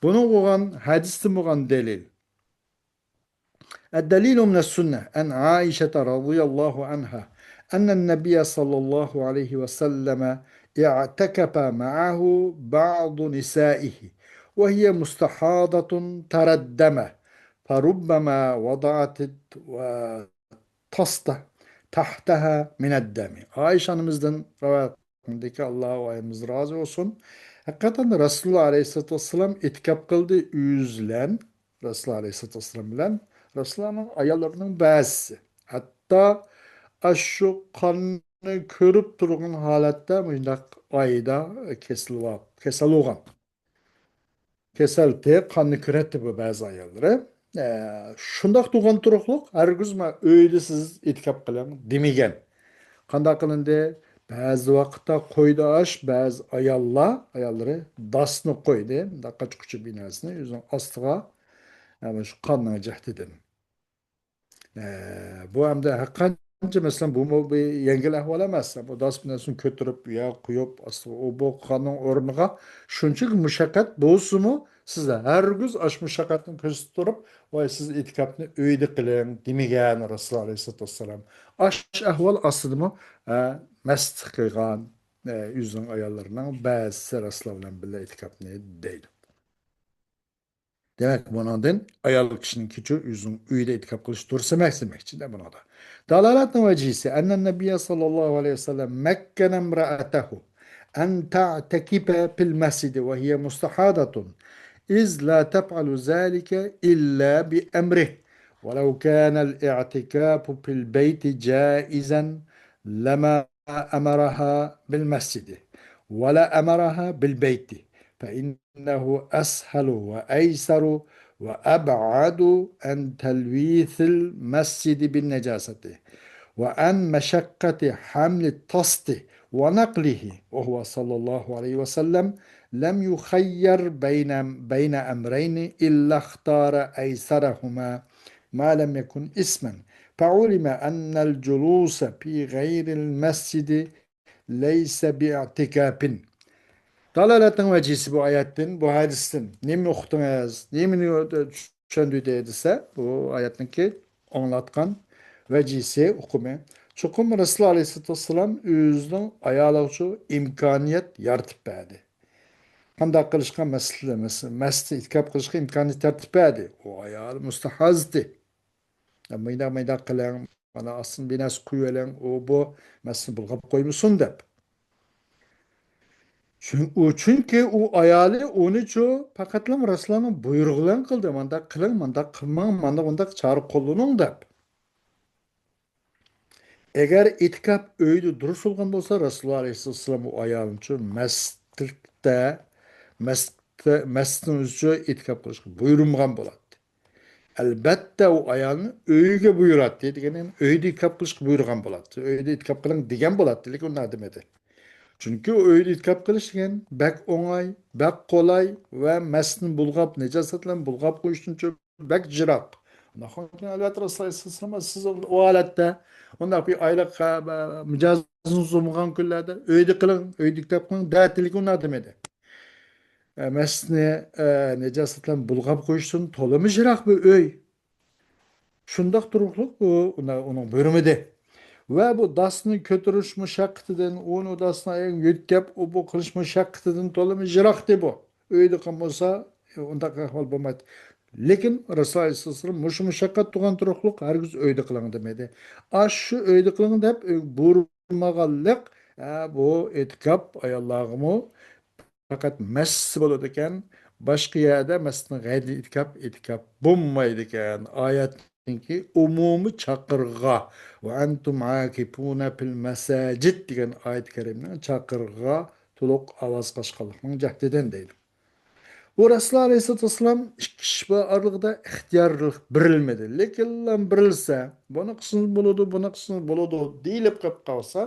بۇنىڭغا بولغان ھەدىستىن بولغان دەلىل. الدليل من السنة عن عائشة رضي الله عنها أن النبي صلى الله عليه وسلم اعتكف معه بعض نسائه وهي مستحاضة تردم، فربما وضعت الطست تحتها من الدم. ئائىشە ئانىمىزدىن رىۋايەت قىلىندىكى، ئاللا ئۇ ئايىمىز رازى بولسۇن. ھەقىقەتەن رەسۇلۇللا ئەلەيھىسسالاتۇ ۋەسسالام ئېتىكاپ قىلدى ئۆزى بىلەن، رەسۇلۇللا ئەلەيھىسسالاتۇ ۋەسسالام بىلەن رەسۇلۇللانىڭ ئاياللىرىنىڭ بەزىسى. ھەتتا ئاشۇ قاننى كۆرۈپ تۇرغان ھالەتتە مۇشۇنداق ئايدا كېسىل، كېسەل بولغان. كېسەلتى، قاننى كۆرەتتى بۇ بەزى ئاياللىرى. ئە، شۇنداق تۇرغان تۇرۇقلۇق، ھەرگىز ما ئۆيدە سىز ئېتىكاپ قىلىڭ دېمىگەن. قانداق قىلىندى؟ بەزى ۋاقىتتا قويدى ئاش، بەزى ئاياللار، ئاياللىرى داسنى قويدى، مۇنداق قاچا-قۇچا بىر نەرسىنى ئۆزىنىڭ ئاستىغا، ئە، مۇشۇ قاننىڭ جەھىتىدىن. ئە، بۇ ئەمدى ھەر قانچە، مەسىلەن، بۇمۇ بىر يەڭگىل ئەھۋال ئەمەس. بۇ داس بىر نەرسىنى كۆتۈرۈپ، يا قويۇپ، ئاستىغا ئۇ بۇ قاننىڭ ئورنىغا شۇنچىلىك مۇشەققەت بولسىمۇ، سىز ھەرگىز ئاش مۇشەققەتنى كۆرسىتىپ تۇرۇپ، ۋاي، سىز ئېتىكاپنى ئۆيدە قىلىڭ دېمىگەن رەسۇلۇللا ئەلەيھىسسالاتۇ ۋەسسالام. ئاش ئەھۋال ئاستىدىمۇ، ئە، مەستە قىلغان، ئە، ئۆزىنىڭ ئاياللىرىنىڭ بەزىسى رەسۇلۇللا بىلەن بىللە ئېتىكاپنى دەيدۇ. دېمەك، بۇنىڭدىن ئايال كىشىنىڭكىچۇ ئۆزىنىڭ ئۆيىدە ئېتىكاپ قىلىش دۇرۇس ئەمەس دېمەكچىدە بۇنىڭدا. دالالەتنىڭ ۋەجىھىسى، أن النبي صلى الله عليه وسلم مكن امرأته أن تعتكف في المسجد وهي مستحاضة، إذ لا تفعل ذلك إلا بأمره، ولو كان الاعتكاف في البيت جائزا لما أمرها بالمسجد ولأمرها بالبيت، فإنه أسهل وأيسر وأبعد عن تلويث المسجد بالنجاسة وعن مشقة حمل الطست ونقله، وهو صلى الله عليه وسلم لم يخير بين، بين أمرين إلا اختار أيسرهما ما لم يكن إثما، فعلم أن الجلوس في غير المسجد ليس باعتكاف. دالالەتنىڭ ۋەجىسى بۇ ئايەتتىن، بۇ ھەدىستىن نېمىنى ئۇقتىڭىز؟ نېمىنى چۈشەندۈردى دېسە، بۇ ئايەتنىڭكى ئاڭلاتقان ۋەجىسى، ئۇقۇمى. چوقۇم رەسۇلۇللاھ ئەلەيھىسسالاتۇ ۋەسسالام ئۆزىنىڭ ئايالىغىچۇ ئىمكانىيەت يارىتىپ بەردى. قانداق قىلىشقا مەس-، مەس-، مەسچىتتە ئېتىكاپ قىلىشقا ئىمكانىيەت يارىتىپ بەردى. ئۇ ئايال مۇستەھازىتى. يا مۇنداق، مۇنداق قىلىڭ، مانا ئاستىن بىر نەرسە قويۇۋېلىڭ، ئۇ بۇ مەسچىتنى بۇلغاپ قويمىسۇن دەپ. چۈن-، ئۇ، چۈنكى ئۇ ئايالى ئۇنىچۇ پەقەتلا رەسۇلۇللاھنىڭ بۇيرۇقى بىلەن قىلدى، مانداق قىلىڭ، مانداق قىلماڭ، مانداق، مانداق چارە قوللىنىڭ دەپ. ئەگەر ئېتىكاپ ئۆيدە دۇرۇس بولغان بولسا، رەسۇلۇللاھ ئەلەيھىسسالام ئۇ ئايالنىچۇ مەسچىتتە، مەسچىتتە، مەسچىتنىڭ ئۆزىچۇ ئېتىكاپ قىلىشقا بۇيرۇمىغان بولاتتى. ئەلبەتتە، ئۇ ئايالنى ئۆيىگە بۇيراتتى دېگەن، يەنى ئۆيدە ئېتىكاپ قىلىشقا بۇيرۇغان بولاتتى. ئۆيدە ئېتىكاپ قىلىڭ دېگەن بولاتتى، لېكىن ئۇنداق دېمىدى. چۈنكى ئۇ ئۆيدە ئېتىكاپ قىلىش دېگەن بەك ئوڭاي، بەك قولاي ۋە مەسچىتنى بۇلغاپ، نىجاسەتلەرنى بۇلغاپ قويۇشتىن بەك يىراق. ئۇنداقتىن كېيىن، ئەلۋەتتە، رەسۇلۇللاھ ئەلەيھىسسالام، سىز ئۇ ھالەتتە، ئۇنداق بىر ئايلىق، ئە، مىجەزىڭىز بولمىغان كۈنلەردە ئۆيدە قىلىڭ، ئۆيدە ئېتىكاپ قىلىڭ دەتتى، لېكىن ئۇنداق دېمىدى. ئە، مەسچىتنى، ئە، نىجاسەتلەرنى بۇلغاپ قويۇشتىن تولىمۇ يىراق بىر ئۆي. شۇنداق تۇرۇقلۇق ئۇ، ئۇنى، ئۇنىڭ بۇيرۇمىدى. ۋە بۇ داسنى كۆتۈرۈش مۇشەققىتىدىن، ئۇنى داسنى ئاياغىنى يۆتكەپ، ئۇ بۇ قىلىش مۇشەققىتىدىن تولىمۇ يىراقتى بۇ. ئۆيدە قىلمىسا، ئۇنداق ئەھۋال بولمايتتى. لېكىن رەسۇلۇللاھ ئەلەيھىسسالام مۇشۇ مۇشەققەت تۇرغان تۇرۇقلۇق ھەرگىز ئۆيدە قىلىڭ دېمىدى. ئاشۇ ئۆيدە قىلىڭ دەپ ئۆيگە بۇيرۇمىغانلىق، ئە، بۇ ئېتىكاپ ئاياللارغىمۇ پەقەت مەسچىتتە بولىدىكەن، باشقا يەردە مەسچىتنىڭ غەيرىدىن ئېتىكاپ، ئېتىكاپ بولمايدىكەن. ئايەتنىڭكى ئومۇمىي چاقىرىقىغا، «وأنتم عاكفون في المساجد» دېگەن ئايەت كەرىمىنىڭ چاقىرىقىغا تولۇق ئاۋاز قاچقانلىقنىڭ جەھىتىدىن دەيدۇ. بۇ رەسۇلۇللاھ ئەلەيھىسسالاتۇ ۋەسسالام ئىككى ئىش بار ئارىلىقىدا ئىختىيارلىق بېرىلمىدى. لېكىنلا بېرىلسە، بۇنى قىلسىڭىز بولىدۇ، بۇنى قىلسىڭىز بولىدۇ دېيىلىپ قېلىپ قالسا،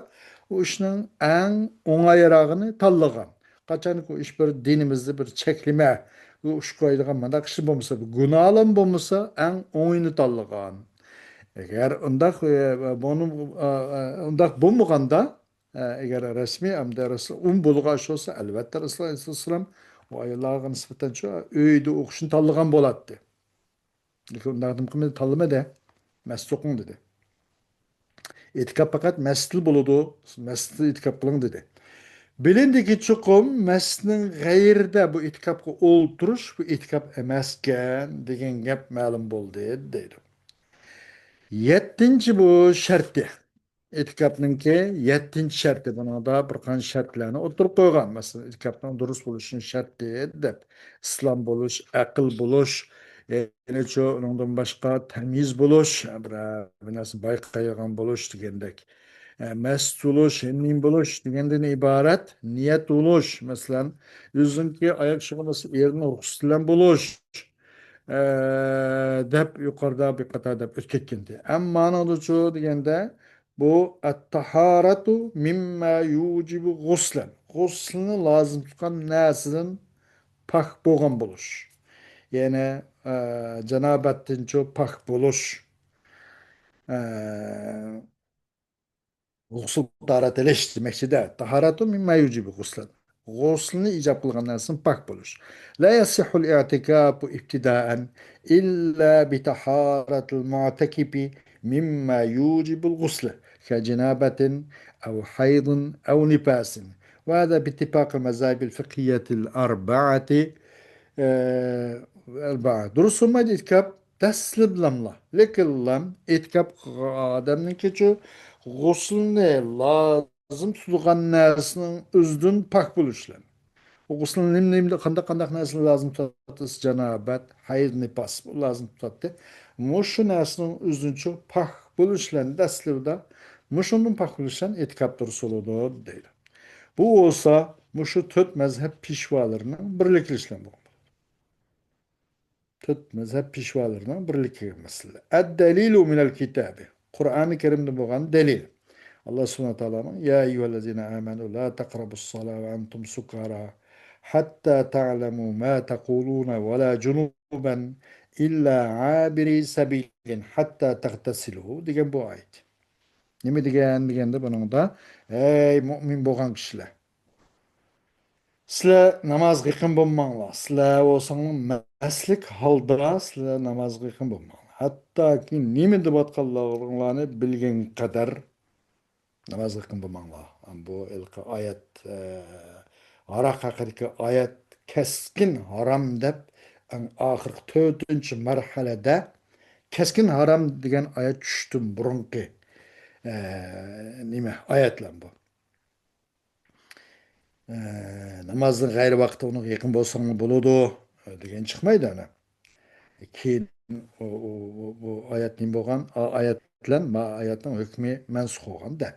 ئۇ ئىشنىڭ ئەڭ ئوڭايراقىنى تاللىغان. قاچانكى ئۇ ئىش بىر دىنىمىزدا بىر چەكلىمە، بۇ ئۇش قويىدىغان مۇنداق ئىش بولمىسا، بۇ گۇناھلام بولمىسا، ئەڭ ئوڭىنى تاللىغان. ئەگەر ئۇنداق، ئە، بۇنى، ئە، ئە، ئۇنداق بولمىغاندا، ئە، ئەگەر رەسمىي ئەمدى رەسۇل-، ئۇم بولغان ئىش بولسا، ئەلۋەتتە، رەسۇلۇللاھ ئەلەيھىسسالام ئۇ ئاياللارغا نىسبەتەن شۇ ئۆيدە ئوقۇشنى تاللىغان بولاتتى. لېكىن ئۇنداق نېمە قىلمىدى، تاللىمىدى. مەسچىتتە ئوقۇڭ دېدى. ئېتىكاپ پەقەت مەسچىتتىلا بولىدۇ، مەسچىتتە ئېتىكاپ قىلىڭ دېدى. بىلىندىكى، چوقۇم مەسچىتنىڭ غەيرىدە بۇ ئېتىكاپقا ئولتۇرۇش، بۇ ئېتىكاپ ئەمەسكەن دېگەن گەپ مەلۇم بولدى، دەيدۇ. يەتتىنچى بۇ شەرتى. ئېتىكاپنىڭكى يەتتىنچى شەرتى، بۇنىڭدا بىر قانچە شەرتلەرنى ئوتتۇرىغا قويغان. مەسىلەن، ئېتىكاپنىڭ دۇرۇس بولۇشىنىڭ شەرتى دەپ، ئىسلام بولۇش، ئەقىل بولۇش، يەنىچۇ ئۇنىڭدىن باشقا تەميىز بولۇش، بىر، بىر نەرسە بايقايدىغان بولۇش دېگەندەك. ئە، مەست بولۇش، ھەممىن بولۇش دېگەندىن ئىبارەت نىيەت بولۇش. مەسىلەن، ئۆزىنىڭكى ئاياغ ئىشىغا بولسا ئېرىنىڭ رۇخسىتى بىلەن بولۇش. ئە، دەپ يۇقىرىدا بىر قاتار دەپ ئۆتۈپ كەتكەنىدى. ئەمما مانىڭدىچۇ دېگەندە، بۇ «الطهارة مما يوجب غسلا». غۇسلنى لازىم تۇتقان نەرسىدىن پاك بولغان بولۇش. يەنى، ئە، جانابەتتىنچۇ پاك بولۇش. ئە، غۇسۇل تاھارەت ئېلىش دېمەكچىدە. «طهارة مما يوجب غسلا». غۇسلنى ئىجاب قىلغان نەرسىدىن پاك بولۇش. «لا يصح الاعتكاف ابتداء إلا بطهارة المعتكف مما يوجب الغسل كجنابة أو حيض أو نفاس. وهذا باتفاق المذاهب الفقهية الأربعة». ئە، ئەربەئە. دۇرۇس بولمايدۇ ئېتىكاپ دەسلىپلاملا. لېكىنلام ئېتىكاپ قىلغان ئادەمنىڭكىچۇ غۇسلىنى لازىم تۇتىدىغان نەرسىنىڭ ئۆزىدىن پاك بولۇش بىلەن. ئۇ غۇسلىنى نېمە، نېمە، قانداق، قانداق نەرسىنى لازىم تۇتاتتى؟ جانابەت، ھەيز، نىپاس، بۇ لازىم تۇتاتتى. مۇشۇ نەرسىنىڭ ئۆزىنىچۇ پاك بولۇش بىلەن دەسلىپىدە، مۇشۇندىن پاك بولۇش بىلەن ئېتىكاپ دۇرۇس بولىدۇ، دەيدۇ. بۇ بولسا مۇشۇ تۆت مەزھەپ پېشۋالىرىنىڭ بىرلىكلىشىش بىلەن بولغان. تۆت مەزھەپ پېشۋالىرىنىڭ بىرلىكلىگەن مەسىلە. الدليل من الكتاب. قۇرئانى كەرىمدە بولغان دەلىل. ئاللا سۇبھانەھۇ ۋە تائالانىڭ: يا أيها الذين آمنوا لا تقربوا الصلاة وأنتم سكارى حتى تعلموا ما تقولون ولا جنبا إلا عابري سبيل حتى تغتسلوا دېگەن بۇ ئايەت. نېمە دېگەن دېگەندە بۇنىڭدا، ئەي مۇئمىن بولغان كىشىلەر، سىلەر نامازغا يېقىن بولماڭلار. سىلەر بولساڭلار مەستلىك ھالدا سىلەر نامازغا يېقىن بولماڭلار. ھەتتاكى نېمە دەۋاتقانلىقىڭلارنى بىلگەن قەدەر نامازغا يېقىن بولماڭلار. بۇ ھېلىقى ئايەت، ئە، ھاراق ھەققىدىكى ئايەت كەسكىن ھارام دەپ، ئەڭ ئاخىرقى تۆتىنچى مەرھەلىدە كەسكىن ھارام دېگەن ئايەت چۈشتىن بۇرۇنقى، ئە، نېمە، ئايەتلەر بۇ. ئە، نامازنىڭ غەيرىي ۋاقتى ئۇنىڭغا يېقىن بولساڭمۇ بولىدۇ، ئە، دېگەن چىقمايدۇ ئەنە. كېيىن ئۇ، ئۇ، ئۇ، بۇ ئايەت نېمە بولغان؟ ئا-، ئايەت بىلەن ما ئايەتنىڭ ھۆكمى مەنسۇخ بولغان دە.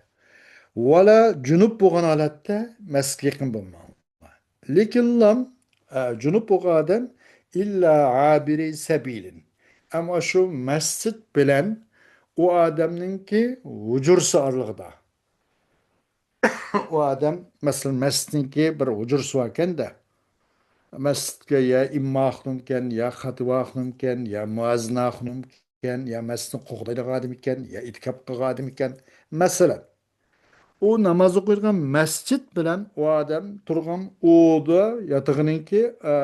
ۋەلا جۇنۇپ بولغان ھالەتتە مەسچىتكە يېقىن بولماڭ. لېكىنلا، ئە، جۇنۇپ بولغان ئادەم ئىللا ئابىرى سەبىلىن. ئەمما شۇ مەسچىت بىلەن ئۇ ئادەمنىڭكى ھۇجرىسى ئارىلىقىدا. ئۇ ئادەم، مەسىلەن، مەسچىتنىڭكى بىر ھۇجرىسى باركەن-دە. مەسچىتكە يا ئىمما خانىمكەن، يا خاتىۋا خانىمكەن، يا مۇئەززىنە خانىمكەن، يا مەسچىتنى قوغدايدىغان ئادەمكەن، يا ئېتىكاپ قىلغان ئادەمكەن. مەسىلەن، ئۇ ناماز ئوقۇيدىغان مەسچىت بىلەن ئۇ ئادەم تۇرغان ئۇدا ياتىقىنىڭكى، ئە،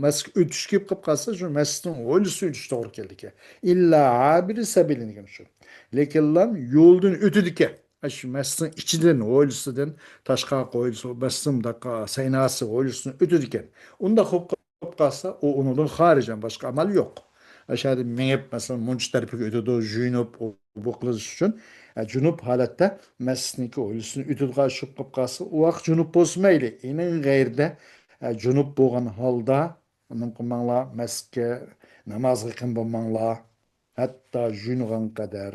مەسچىتكە ئۆتۈش كېلىپ قالسا، شۇ مەسچىتنىڭ ھويلىسىدىن ئۆتۈش توغرا كېلىدىكەن. ئىللا ئابىرى سەبىلىن دېگەن شۇ. لېكىنلا يولدىن ئۆتىدىكەن. ئاشۇ مەسچىتنىڭ ئىچىدىن، ھويلىسىدىن، تاشقارقى ھويلىسى، مەسچىتنىڭ مۇنداق سەيناسى، ھويلىسىدىن ئۆتىدىكەن. ئۇنداق بولۇپ قالسا، ئۇ ئۇنىڭدىن خارىج، باشقا ئامال يوق. ئاشۇ يەردە مېڭىپ، مەسىلەن، مۇنچە تەرىپىگە ئۆتىدۇ، جۇيۇنۇپ، ئۇ، بۇ قىلىش ئۈچۈن، ئە، جۇنۇپ ھالەتتە مەسچىتنىڭكى ھويلىسىدىن ئۆتىدىغان ئىش بولۇپ قالسا، ئۇ ۋاقىت جۇنۇپ بولسا مەيلى. ئېنىڭ غەيرىدە، ئە، جۇنۇپ بولغان ھالدا، ئۇنىڭ قىلماڭلار، مەسچىتكە نامازغا يېقىن بولماڭلار. ھەتتا جۇيۇنغان قەدەر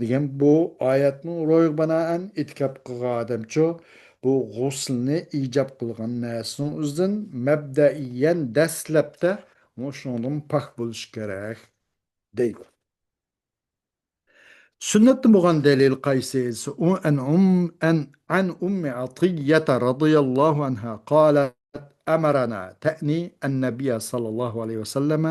دېگەن بۇ ئايەتنىڭ روھىغا بىنائەن ئېتىكاپ قىلغان ئادەمچۇ، بۇ غۇسلنى ئىجاب قىلغان نەرسىنىڭ ئۆزىدىن مەبدەئىيەن دەسلەپتە مۇشۇنىڭدىن پاك بولۇش كېرەك دەيدۇ. سۈننەتتىن بولغان دەلىل قايسى؟ ئۇ، ئەن ئۇم-، ئەن، عن أم عطية رضي الله عنها قالت، أمرنا، تعني النبي صلى الله عليه وسلم،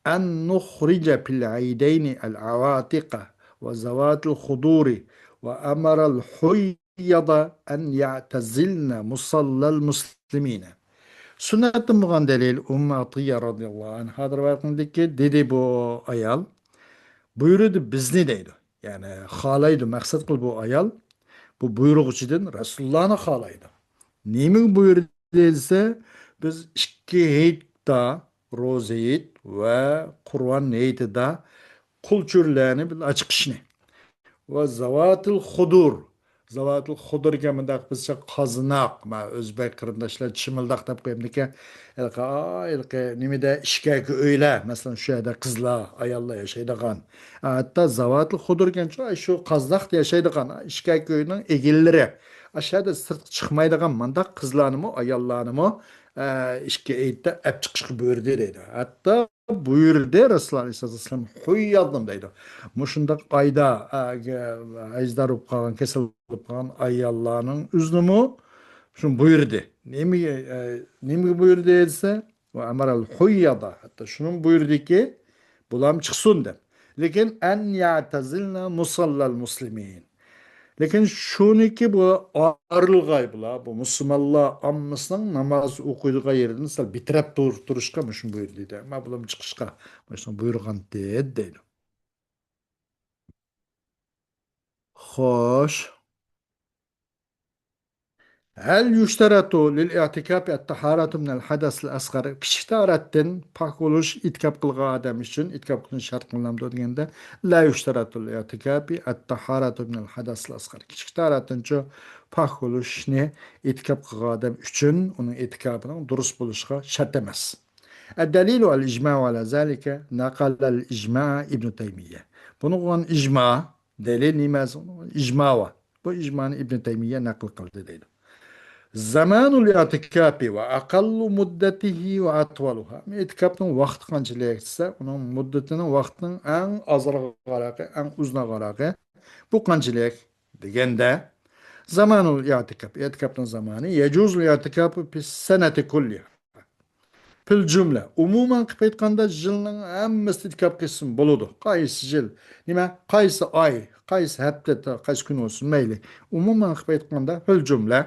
أن نخرج في العيدين العواتق وذوات الخدور، وأمر الحيض أن يعتزلن مصلى المسلمين. سۈننەتتىن بولغان دەلىل، ئۇممۇ ئاتىيە رازىياللاھۇ ئەنھادىن رىۋايەت قىلىندىكى، دېدى بۇ ئايال، بۇيرۇدى بىزنى دەيدۇ. يەنى خالايدۇ، مەقسەت قىل بۇ ئايال، بۇ بۇيرۇغۇچىدىن رەسۇلۇللانى خالايدۇ. نېمىگە بۇيرۇدى دېسە، بىز ئىككى ھېيتتا، روزا ھېيت ۋە قۇربان ھېيتىدا قۇل چۆرىلەرنى بىلەن ئاچىقىشنى. ۋە زاۋاتىل خۇدۇر. زاۋاتىل خۇدۇر دېگەن مۇنداق بىزچە قازناق، مانا ئۆزبەك قېرىنداشلار چىمىلداق دەپ قويامدىكەن. ھېلىقى، ئا، ھېلىقى نېمىدە ئىشكەكى ئۆيلەر، مەسىلەن، شۇ يەردە قىزلار، ئاياللار ياشايدىغان. ھەتتا زاۋاتىل خۇدۇر دېگەن شۇ، شۇ قازناقتا ياشايدىغان ئىشكەكى ئۆينىڭ ئىگىلىرى. ئاشۇ يەردە سىرتقا چىقمايدىغان مانداق قىزلارنىمۇ، ئاياللارنىمۇ، ئە، ئىككى ھېيتتا ئەپ چىقىشقا بۇيرۇدى دەيدۇ. ھەتتا بۇيرۇدى رەسۇلۇللاھ ئەلەيھىسسالاتۇ ۋەسسالام، ھۇييادىن دەيدۇ. مۇشۇنداق ئايدا، ئە، ھەيزدار بولۇپ قالغان، كېسەل بولۇپ قالغان ئاياللارنىڭ ئۆزىنىمۇ شۇنى بۇيرۇدى. نېمىگە، ئە، نېمىگە بۇيرۇدى دېسە، ۋە ئەمەرەل ھۇييادا. ھەتتا شۇنىمۇ بۇيرۇدىكى، بۇلام چىقسۇن دەپ. لېكىن، ئەن يەتەزىلنە مۇسەللەل مۇسلىمىن. لېكىن شۇنىكى بۇ ئايرىلغاي بۇلار، بۇ مۇسۇلمانلار ئاممىسىنىڭ ناماز ئوقۇيدىغان يېرىدىن سەل بىتەرەپ تۇر-، تۇرۇشقا مۇشۇنى بۇيرۇدى دەيدۇ. ئەمما بۇلام چىقىشقا مۇشۇنى بۇيرۇغانتى دەيدۇ. خوش. ھەل يۇشتەرەتۇ لىل ئىئتىكاپى ئەتتەھارەتۇ مىنەل ھەدەسىل ئەسغەر. كىچىك تاھارەتتىن پاك بولۇش ئىتىكاپ قىلغان ئادەم ئۈچۈن ئىتىكاپ قىلىش شەرت قىلىنامدۇ دېگەندە، لا يۇشتەرەتۇ لىل ئىئتىكاپى ئەتتەھارەتۇ مىنەل ھەدەسىل ئەسغەر. كىچىك تاھارەتتىنچۇ پاك بولۇشنى ئىتىكاپ قىلغان ئادەم ئۈچۈن ئۇنىڭ ئىتىكاپىنىڭ دۇرۇس بولۇشىغا شەرت ئەمەس. الدليل الإجماع على ذلك، نقل الإجماع ابن تيمية. بۇنى قىلغان ئىجما، دەلىل نېمە؟ ئىجما بار. بۇ ئىجمانى ئىبن تەيمىيە نەقىل قىلدى دەيدۇ. زمانۇل ئىئتىكافى ۋە ئەقەللۇ مۇددەتىھى ۋە ئەتۋەلۇھا. ئېتىكاپنىڭ ۋاقتى قانچىلىك دېسە، ئۇنىڭ مۇددىتىنىڭ، ۋاقتىنىڭ ئەڭ ئازىغا قاراقى، ئەڭ ئۇزۇنىغا قاراقى، بۇ قانچىلىك دېگەندە، زمانۇل ئىئتىكاف، ئېتىكاپنىڭ زامانى، يەجۇزۇل ئىئتىكافۇ فىس سەنەتى كۇللىھا. پىل جۈملە، ئومۇمەن قىلىپ ئېيتقاندا، يىلنىڭ ھەممىسىدە ئېتىكاپ قىلسىمۇ بولىدۇ. قايسى يىل، نېمە، قايسى ئاي، قايسى ھەپتە، قايسى كۈن بولسۇن، مەيلى. ئومۇمەن قىلىپ ئېيتقاندا، پىل جۈملە،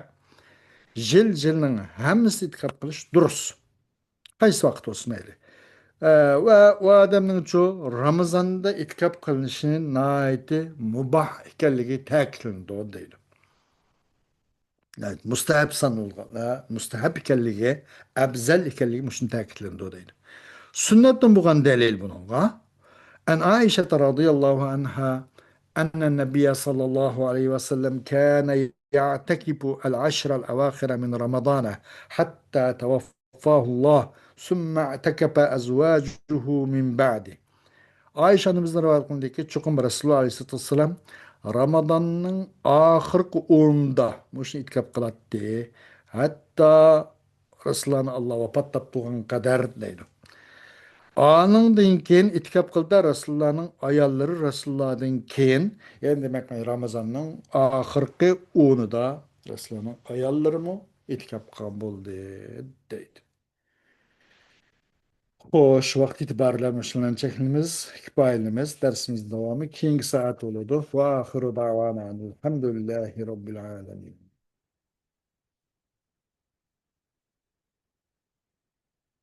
يىل، يىلنىڭ ھەممىسىدە ئېتىكاپ قىلىش دۇرۇس. قايسى ۋاقىت بولسۇن، مەيلى. ئە، ۋە ئۇ ئادەمنىڭچۇ رامىزاندا ئېتىكاپ قىلىنىشى ناھايىتى مۇباھ ئىكەنلىكى تەكىتلىنىدۇ، دەيدۇ. يەنى مۇستەھەب سانىلغان، ھە، مۇستەھەب ئىكەنلىكى، ئەۋزەل ئىكەنلىكى مۇشۇنى تەكىتلىنىدۇ دەيدۇ. سۈننەتتىن بولغان دەلىل بۇنىڭغا. عن عائشة رضي الله عنها أن النبي صلى الله عليه وسلم كان يعتكف العشر الأواخر من رمضان حتى توفاه الله ثم اعتكف أزواجه من بعده. ئائىشە ئانىمىزدىن رىۋايەت قىلىندىكى، چوقۇم رەسۇلۇللا ئەلەيھىسسالاتۇ ۋەسسالام رامىزاننىڭ ئاخىرقى ئونىدا مۇشۇنى ئېتىكاپ قىلاتتى. ھەتتا رەسۇلۇللانى ئاللا ۋاپات تاپتۇرغان قەدەر دەيدۇ. ئانىڭدىن كېيىن ئېتىكاپ قىلدى رەسۇلۇللانىڭ ئاياللىرى، رەسۇلۇللادىن كېيىن، يەنى دېمەك، رامىزاننىڭ ئاخىرقى ئونىدا رەسۇلۇللانىڭ ئاياللىرىمۇ ئېتىكاپ قىلغان بولدى، دەيدۇ. خوش، ۋاقىت ئېتىبارى بىلەن مۇشۇ بىلەن چەكلىنىمىز، كۇپايىلىنىمىز. دەرسىمىزنىڭ داۋامى كېيىنكى سائەت بولىدۇ. وآخر دعوانا أن الحمد لله رب العالمين.